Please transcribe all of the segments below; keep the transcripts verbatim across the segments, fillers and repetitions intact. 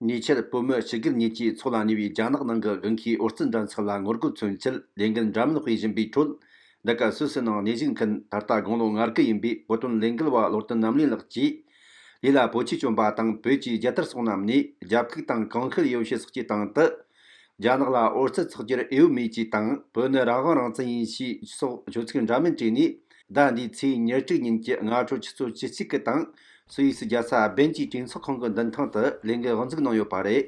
ཉེ་ཆར་བོད་མི་ཕྱི་རྒྱལ་གཉིས་ཀྱི་ཚོགས་ལ་གནས་པའི་རྒྱ་ནག་ནང་གི་དགུན་ཁའི་ཨོ་རྩལ་འགྲན་ཚོགས་ལ་ངོ་རྒོལ་མཚོན་ཆེད་ལས་འགུལ་འདྲ་མིན་སྤེལ་བཞིན་པའི་ཁྲོད། འདི་ག་སུད་སི་ནང་གནས་བཞུགས་མཁན་ད་ལྟ་དགུང་ལོ་ལྔ་བརྒྱ་ཡིན་པའི་བོད་དོན་ལས་འགུལ་བ་བློ་བརྟན་རྣམ་གླིང་ལགས་ཀྱིས། ལུས་ལ་བོད་ཆས་གྱོན་པ་དང་བོད་ཀྱི་རྒྱལ་དར་བསུངས་གནང་ནས་རྒྱབ་ཁུག་དང་གོང་ཤུད་ཡོ་བྱད་སོགས་ཀྱི་སྟེང་དུ། རྒྱ་ནག་ལ་ཨོ་རྩལ་འཚོགས་རྒྱུར་འོས་བབ་མེད་ཅེས་དང་། བོད་ནི་རང་དབང་རང་བཙན་ཡིན་ཞེས་སོགས་ཆོས་ཚིག་འདྲ་མིན་བྲིས་ནས། ཟླ་འདིའི་ཚེས་ཉེར་དྲུག་ཉིན་གྱི་སྔ་དྲོ་ཆུ་ཚོད་བཅུ་གཅིག་གི་དང་། སུད་སི་རྒྱལ་ས་བྷན་གྱི་གྲོས་ཚོགས་ཁང་གི་མདུན་ཐང་དུ་ལས་འགུལ་དབུ་འཛུགས་གནང་ཡོད་པ་རེད།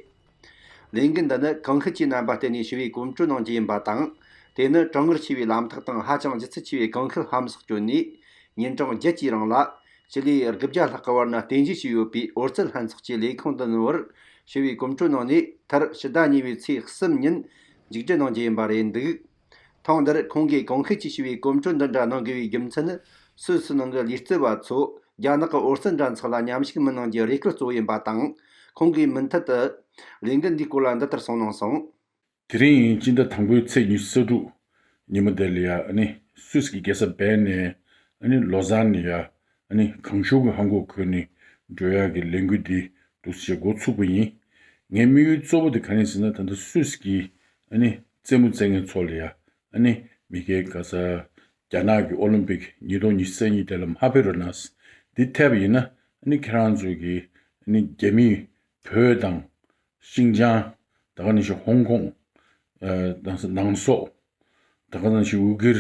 ལས་འགུལ་འདི་ནི་གོང་ཤུད་ཀྱི་རྣམ་པ་བསྟན་ནས་ཞི་བའི་གོམ་བགྲོད་གནང་རྒྱུ་ཡིན་པ་དང་། དེ་ནི་གྲང་ངར་ཆེ་བའི་ལམ་ཐག་དང་ཧ་ཅང་ལྗིད་ཚད་ཆེ་བའི་གོང་ཤུད་ལྷམ་སོགས་གྱོན་ནས། ཉིན་གྲངས་བརྒྱད་ཀྱི་རིང་ལ་སྤྱི་ལེ་དགུ་བརྒྱ་ལྷག་གི་བར་ན་རྟེན་གཞི་བྱས་ཡོད་པའི་ཨོ་རྩལ་ལྷན་ཚོགས་ཀྱི་ལས་ཁང་དུ་ནོར་བར་ཞི་བའི་གོམ་བགྲོད་གནང་ནས། མཐར་ཕྱི་ཟླ་གཉིས་པའི་ཚེས་གསུམ་ཉིན་མཇུག་སྒྲིལ་གནང་རྒྱུ་ཡིན་པ་རེད་འདུག་ཐེངས་འདིར་ཁོང་གིས་གོང་ཤུད་ཀྱི་ཞི་བའི་གོམ་བགྲོད་འདི་འདྲ་གནང་དགོས་པའི་རྒྱུ་མཚན་ནི། སུད་སི་ནང་གི་ལུས་རྩལ་བ་ཚོ་རྒྱ་ནག་གི་ཨོ་རྩལ་འགྲན་ཚོགས་ལ་མཉམ་ཞུགས་མི་གནང་རྒྱུའི་རེ་སྐུལ་གཙོ་བོ་ཡིན་པ་དང་། ཁོང་གིས་མུ་མཐུད་དུ་ལས་འགུལ་འདིའི་སྐོར་ལ་འདི་ལྟར་གསུངས་གནང་སོང་། དེ་རིང་སྤྱི་ཟླ་དང་པོའི་ཚེས་ཉི་ཤུ་རྩ་དྲུག་ཉིན་མོ་དེ་ལ་ཡ། ཨ་ནི་སུད་སི་གི་རྒྱལ་ས་བྷན་ནས། ཨ་ནི་ལོ་ཛན་ནས་ཡ། ཨ་ནི་གང་བྱུང་གི་ཧང་གོ་ཁུལ་ནས་འགྲོ་ཡག་གི་ལས་འགུལ་འདི་འདུག་སེ་འགོ་ཚུགས་པ་ཡིན། ངའི་དམིགས་ཡུལ་གཙོ་བོ་དེ་ག་རེ་ཟེར་ན། ད་ལྟ་སུད་སི་གི་ཨ་ནི་རྩེད་མོ་རྩེད་མཁན་ཚོ་ལ་ཡ། ཨ་ནི་མི་སྒེར་ག་ས་རྒྱ་ནག་གི་ཨོ་ལིམ་པིག་ཉིས་སྟོང་ཉི་ཤུ་རྩ་གཉིས་དེ་ལ་མ་ཕེབས་རོགས་གནང་། འདི་ཐེབས་པ་ཡིན་ན། ཨ་ནི་ཁྱེད་རང་ཚོ་གི་ཨ་ནི་རྒྱ་མི་བོད་དང་། ཤིང་ཅང་། ད་ག་ནང་བཞིན་ཧོང་ཀོང་། ཨ། ནང་སོག་ནང་སོག་ད་ག་ནང་བཞིན་ཝུ་གུར་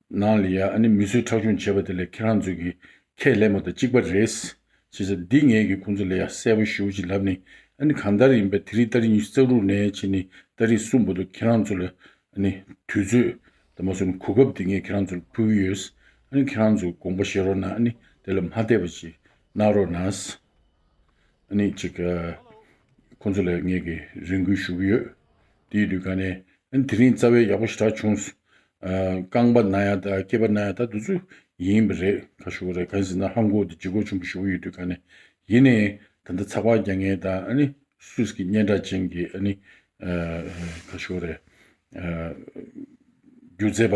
ནང་ལ་ཡ། ཨ་ནི་མི་གསོད་ཁྲག་སྦྱོང་བྱས་པ་དེ་ལ་ཁྱེད་རང་ཚོ་གི་ཁས་ལེན་པ་དང་གཅིག་པ་རེད། བྱས་ཙང་འདི་ངས་ཀྱིས་ཁོང་ཚོ་ལ་ཡ་གསལ་པོ་ཞེ་པོ་ཅིག་ལབ་ནས། ཨ་ནི་གང་ལྟར་ཡིན་པའི་དེ་རིང་ཏ་རིག་ཉི་ཤུ་རྩ་དྲུག་ནས་བྱས་ནས་ཏ་རིག་གསུམ་བར་དུ་ཁྱེད་རང་ཚོ་ལ་ཨ་ནི་དུས་ཚོད་དང་མ་སོང་གོ་སྐབས་འདི་ངས་ཁྱེད་རང་ཚོ་ལ་ཕུལ་གྱི་ཡོད། ཨ་ནི་ཁྱེད་རང་ཚོ་དགོངས་པ་བཞེས་རོགས་གནང་། ཨ་ནི་དེ་ལ་མ་བལྟས་པ་ཅིག་གནང་རོགས་གནང་། ཨ་ནི་ཅིག་ཨ། ཁོང་ཚོ་ལ་ངས་ཀྱི་རེ་སྐུལ་ཞུ་གི་ཡོད། དེའི་དུས་ག་ནས་ཨ་ནི་དེ་རིང་རྩ་བའི་ཡག་པོ་ཞེ་དྲག་བྱུང་སོང་། ཨ། རྐང་པ་ན་ཡ་ད་སྐེད་པ་ན་ཡ་ད་དུས་ཚོད་ཡིན་པ་རེད། ག་ཞུ་རེད། ག་ཟེར་ན་ཧང་གོ་དེ་ལྗིད་ཁོག་ཆེན་པོ་ཞེ་པོ་ཡོད་དུས་ག་ནས། ཡིན་ནའི་ད་ལྟ་ཚགས་པར་རྒྱག་མཁན་དང་། ཨ་ནི་སུད་སི་གི་སྙན་གྲགས་ཅན་གྱི་ཨ་ནི་ཨ་ག་ཞུ་རེད། ཨ། སྒྱུ་རྩལ་པ་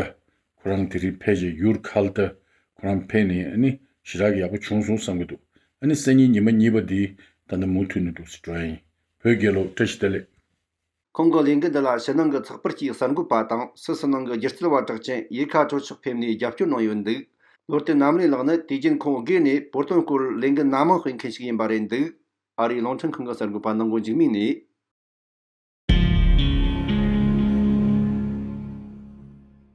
ཁོ་རང་དེ་རིང་ཕེབས་རྗེས་ཡུར་ཁལ་ཏ་ཁོ་རང་ཕེབས་ནས། ཨ་ནི་ཞེ་དྲག་གི་ཡག་པོ་བྱུང་སོང་བསམ་གྱི་འདུག་ཨ་ནི་སང་ཉིན་ཉི་མ་གཉིས་པ་འདི་ད་ནི་མུ་མཐུད་ནས་འདུག་སེ་འགྲོ་ཡ་ཡིན། བོད་རྒྱལ་ལོ། བཀྲ་ཤིས་བདེ་ལེགས། ཁོང་གི་ལས་འགུལ་འདི་ལ་ཕྱི་ནང་གི་ཚགས་པར་གྱི་གསར་འགོད་པ་དང་སུད་སི་ནང་གི་སྒྱུ་རྩལ་བ་གྲགས་ཅན་ཡེ་ཁ་ཁྲོ་མཆོག་ཕེབས་ནས་རྒྱབ་སྐྱོར་གནང་ཡོད་འདུག་བློ་བརྟན་རྣམ་གླིང་ལགས་ནི་དུས་རྒྱུན་ཁོང་སྒེར་ནས་བོད་དོན་སྐོར་ལས་འགུལ་སྣ་མང་སྤེལ་མཁན་ཞིག་ཡིན་པ་རེད་འདུག་ཨ་རིའི་རླུང་འཕྲིན་ཁང་གི་གསར་འགོད་པ་ནང་མགོན་འཇིགས་མེད་ནས།